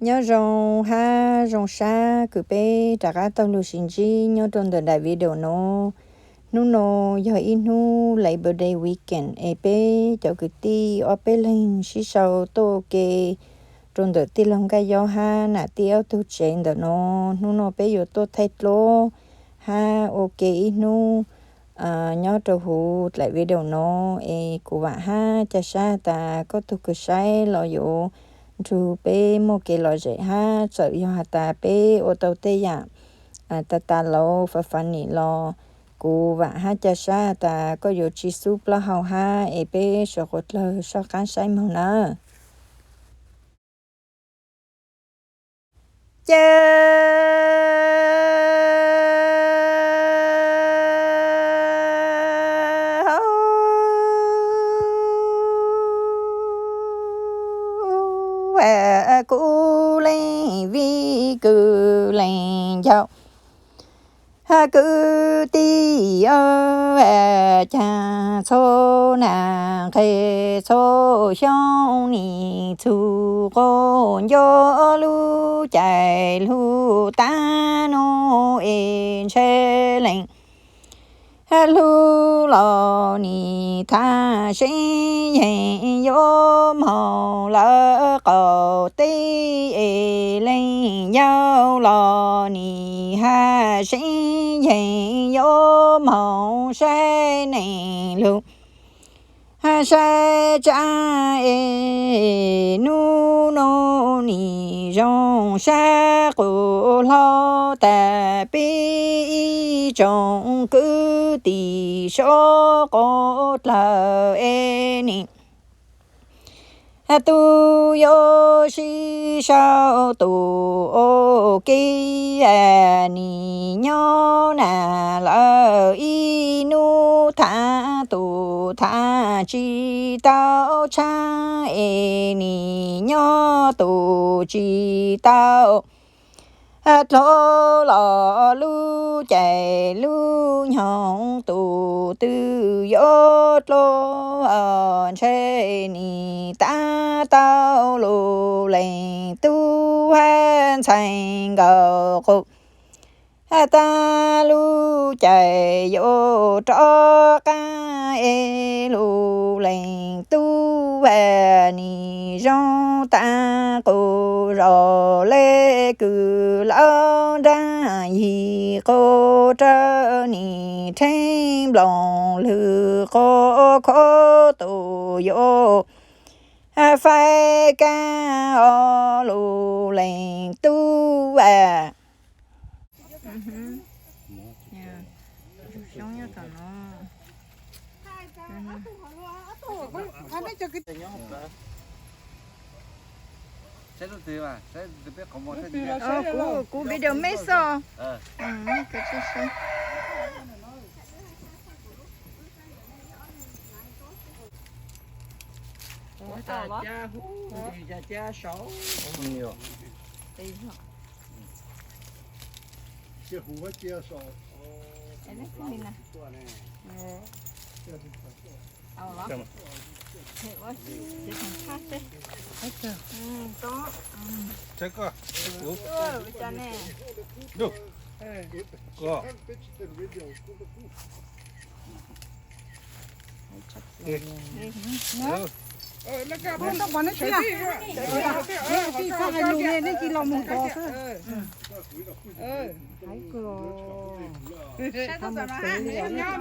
Nyob zoo hab zoo sab kws peb rov qab taug lug sib ntsib nyob rau ntawm daim video no. Hnub no yog ib hnub Labor Day weekend es peb cov kwv tij ob peb leeg sib sau tuaj ua ke rau ntawm tij laug Nkaj Yob hab nam tij ob tug tsev ntawm no. Hnub no peb yuav tuaj thaij dluab hab ua ke ib hnub nyob rau huv daim video no. Es kuv vaam hab ca sab tas koj tug kws saib los yuav nrug peb muaj kev lom zem hab txawm yog has tas peb ua tau tej yaam tas tas lauv fas fas nim los kuv vaam hab ca sab tas koj yuav tsi xub plaub hau hab es peb sawv quas dlawg soj qaab saib moog nawb. Ces kuv leej vij kws leej ncaus, kwv tij caag txhua nam nqe txhua xyoo nim txug quas nco lub caij lug taag nuav es ntshe leej hlub los nim thaj seeb yeej yuav moog lawm qaum teb es leej yau los nim haj seeb yeej yuav moog saib neeg lug saib tsaab es nub nua nim zoo sab qus hlo tas peb ib tsoom kwv tij sawv quas dlawg es nim tug yuav sib sau tus ua ke nim nyob nam lawm ib nub thav tus thav tsi tau tshaab es nim nyob tus tsi tau dlua los lub caij lub nyoog tus twg yuav dlua ntshe nim tab tau lug leej tub hab ntxhais nkaus qus tag lub caij yuav rov qaab es lug leej tub nim zoo tag qus zog le kws lawv nraag yig quas rawv nim rheeb nplooj lwg quas khuv tus yuav faib kaab os lug leej tub. Kuv, kuv video mej xwb.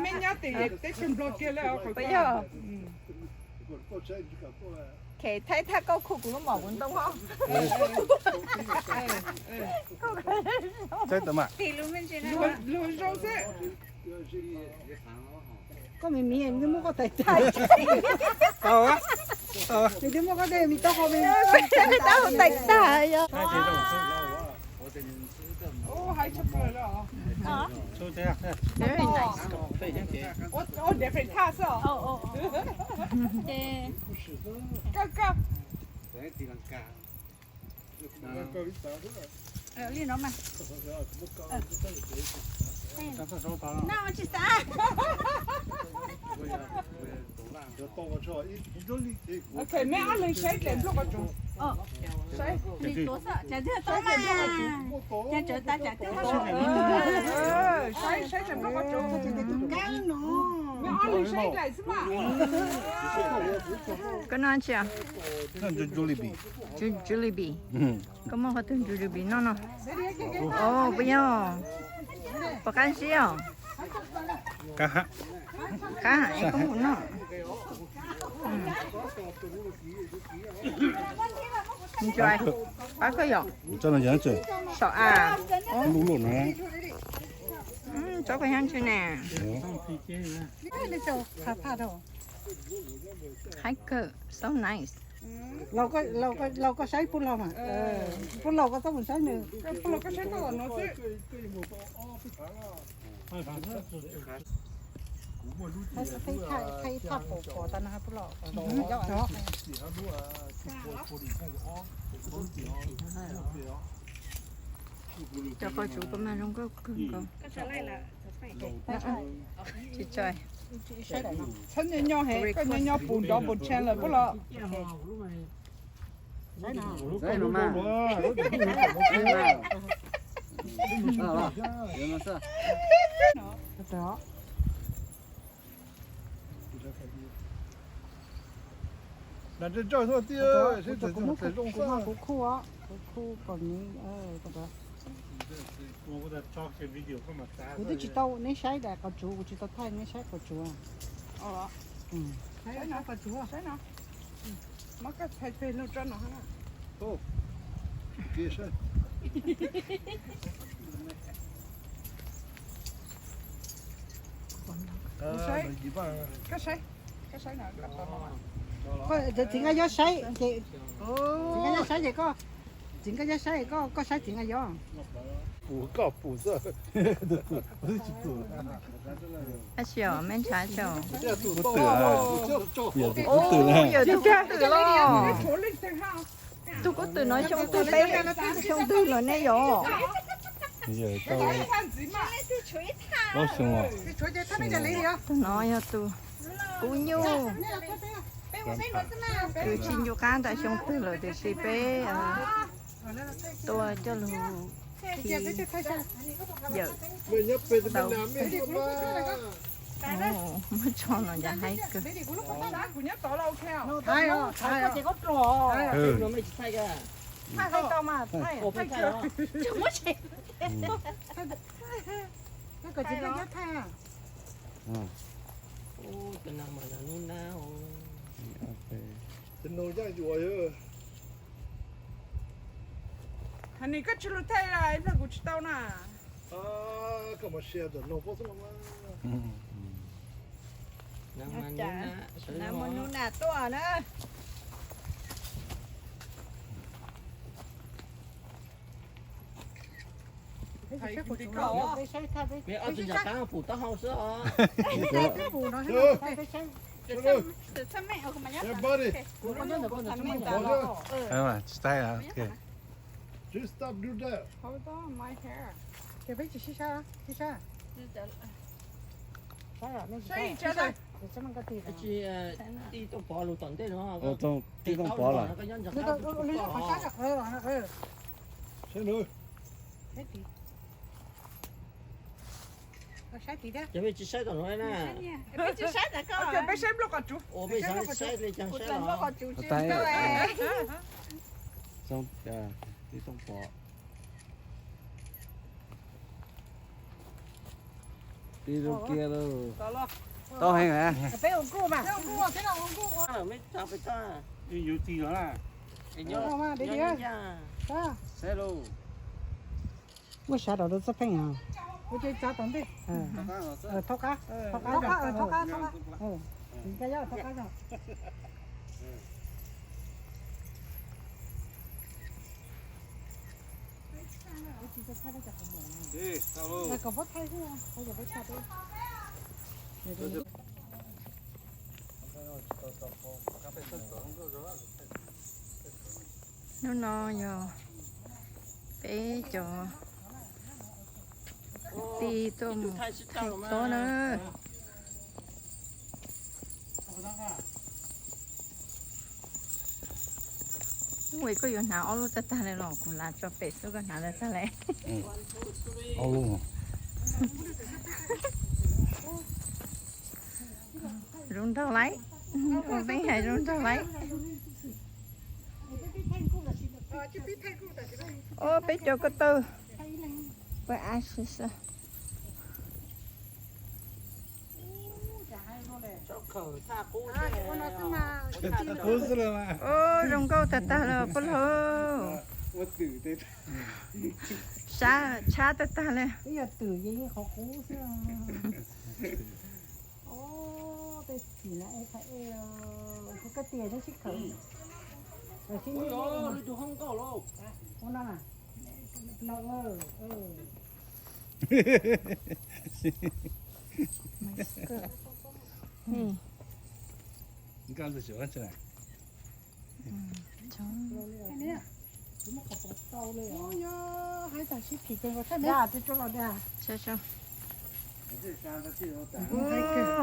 Mej nyob tim teb chaws Nplog kiag le. Khem thaij thaj kauj khuj kuv lub mom kuv ntoo os. Luag zoo xwb. Koj me miv nws twb muab koj tais tag. Nws twb muab koj tej me taub hau me, taub hau tais tag yog. Li no mas. Noj tsis xav. Ok, mej ob leeg saib dlej nplooj qhov tsoom. Saib, saib tseem nrog qhov tsuv. Koj noj tsi? Jalebi. Koj muab qhov twg jalebi noj no? Os, puas yog? Puas qab zib os? Qab es koj mus noj. Enjoy. Pab koj yom. Saum av. Tsob koj nyob ntshe na. Qab kawg, so nice. Laus koj saib pub laug mas. Pub laug koj txhob mus saib nws. Thaij ib thaj pom pom tas no pub laug. Cov qos tsuv koj mas zoo nkauj kawg nkaus. Tsis tso. Txhob nyob nyob he, koj nyob nyob puv nrov puv tshee lawm pub laug. Kuv kuj, kuv kuj kom nws, kuv twb tsis tau neb saib tas qos tsuv, kuv tsis tau thaij neb saib qos tsuv. Saib no, saib no. Muab koj txhais tes lug tso no. Txiv Nkaj Yob saib, Txiv Nkaj Yob saib ces koj, Txiv Nkaj Yob saib koj, koj saib Txiv Nkaj Yob. Pum koj pum xwb. Tab sis os, me ntshav xyov. Yawm tus kub twm, yawm tus kub twm los. Tus kub twm no xyoo twg peb, xyoo twg los nej yog? Plaub xyoo os. Tus no yog tus kub nyuj. Tus tsis ncu qab ntawm xyoo twg lawm tiam sis peb tua coj lug khi yawm ntau. Muab tso no cas haib kawg. Nim koj tsis lug thaij ib pliag kuv tsis tau na. Nab muaj nub na tuaj na. Tsis tau. Hold on, my hair. Ces peb tsis sib sab, sib sab. Tij Tooj Pov lug tom ntej no. Tij Tooj Pov lawm. Ces peb tsis saib tom no na. Peb saib nplua qos tsuv. Ua peb saib li cas saib los. Tij Tooj Pov. Tij zoo kiag lauj. Tau heev na. Muaj sab rau rau txoj pheej os. Thaub qab, thaub qab, thaub qab, thaub qab. Hnub no yog peb cov kwv tij tuaj mus thaij tob na. Ua koj yuav hnav ob lub tag tag li los kuv lav tso pem xwb koj hnav tag tag li. Ob lub. Zoo nraug lauj. Ua peb hais zoo nraug lauj. Ua peb cov ko taw. Pab ab si xwb. Zoo nkauj tag tag li pab laug. Sab tshab tag tag li.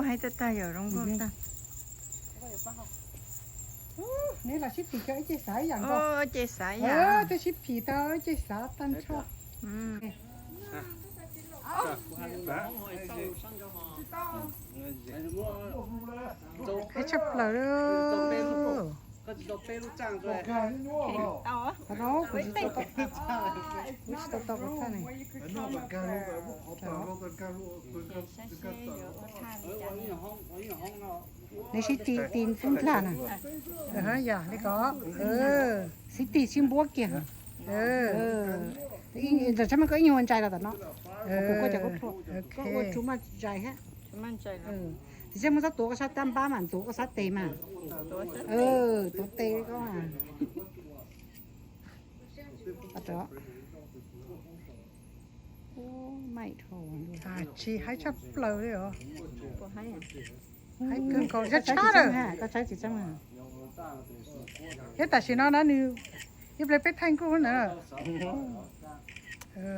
Haib tag tag yom, zoo nkauj tag. Neb los sib phim kawg ib ce xav ib yam nkaus. Ces xav ib yam. Twb sib phim tau ib ce xav tag nrho. Haib tshaj plaws li. Kuv tsis tau tau qhov txhaj ne. Neb sib ti ti ntxub dlag na. Yog li ko, sib ti sib npuab kiag. Ntawm tshaj meej koj ib nyuag ua ntsais los tom no. Kuv koj cov koj plhuav, koj ua tsuv maj ntsais thiab. Tis tshaj muab txhob tuav koj sab tab npab mas tuav koj sab tes mas. Tuav tes koj mas. Tsis haib tshaj plaws li os. Haib kawg nkaus, tshab tshab lawm. Thiab tam sim no na nws ib pliag peb thaij nkuj na.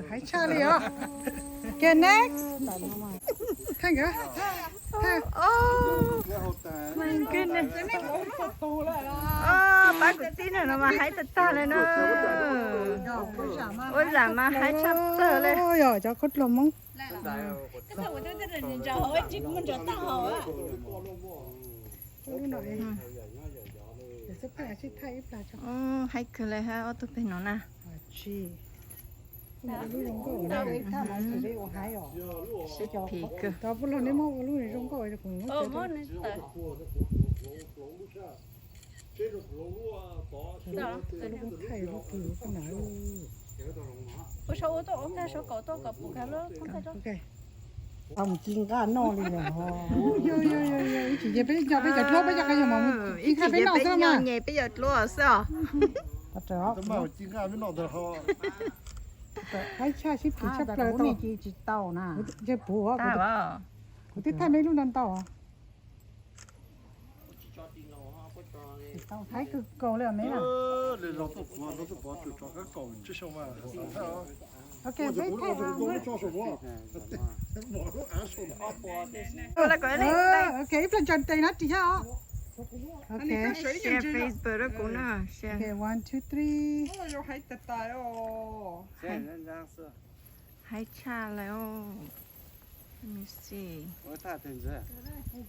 Haib tshaj li os. Ke next. Thaij nkawd. Pab kwv tij no mas haib tag tag li na. Ua zam mas haib tshaj plaws li. Yog cov khaub dluag Hmoob. Haib kawg li hab ob tug peg no na. Sib phim kawg. Ua saum ua tuaj ua nkag saum kaum tuaj kom pum kag lub. Tau mus ci nqaj noj li os. Ib tsis ces peb nco peb cov dluab peb coj qab yog mas ci nqaj peb noj xwb mas. Nyem peb cov dluab xwb os. Haib tshaj sib phim tshaj plaws tau. Ntshe puv, kuv twb thaij me lub ntau ntau. Haib kawg nkaus li os me na. Ok, ib pliag ntsaws tes na ris thiab os. Ok, share Facebook rau kuv na. One, two, three. Haib tshaj lawm os. Let me see.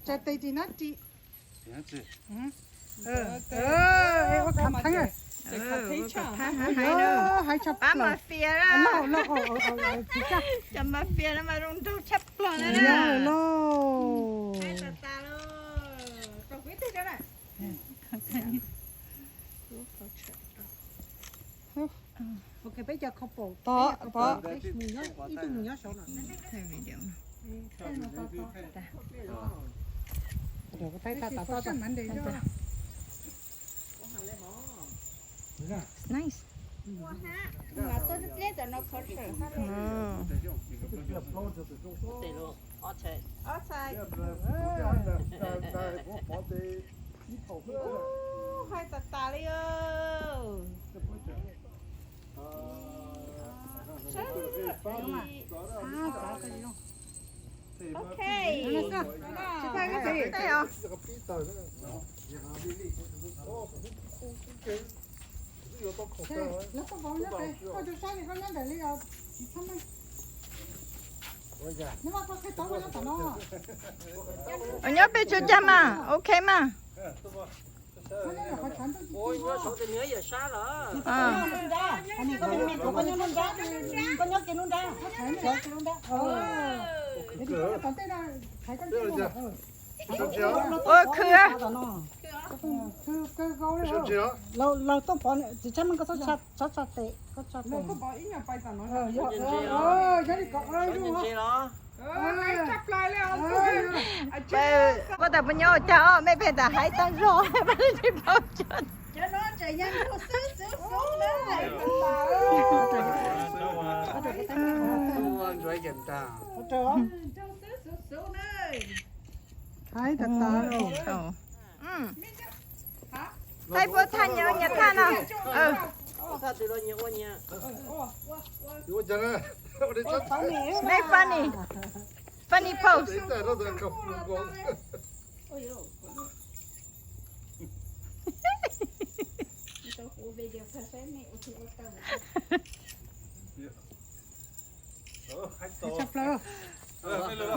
Tsaws tes ris na ris. Ua khav theeb. Haib tshaj plaws. Cov mafia no mas zoo nraug tshaj plaws na. Peb cov couple, peb mus nyob, ib tug mus nyob saud no. Nice. Haib tas tas li. Ok. Tsis pab koj txiv tej os. Nyob peb tsuas cag mas, ok mas. Ua khw. Laug tuaj pov tsis tshab meej, koj txhob tso tes, koj tso tes. Pab tau puas nyob ua cas os, mej pheej tas haib tag zog, pab tsis paub tso. Haib tas tas. Thaij puab thaj nyob nyias thaj no. Mej funny, funny pose. Nyob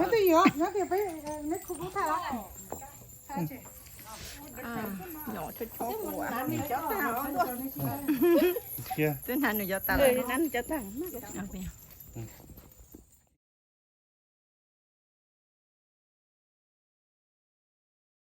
twj ywm, nyob twj ywm peb, neb khu khub thaj os. Twb hnav nws cov tas lawm.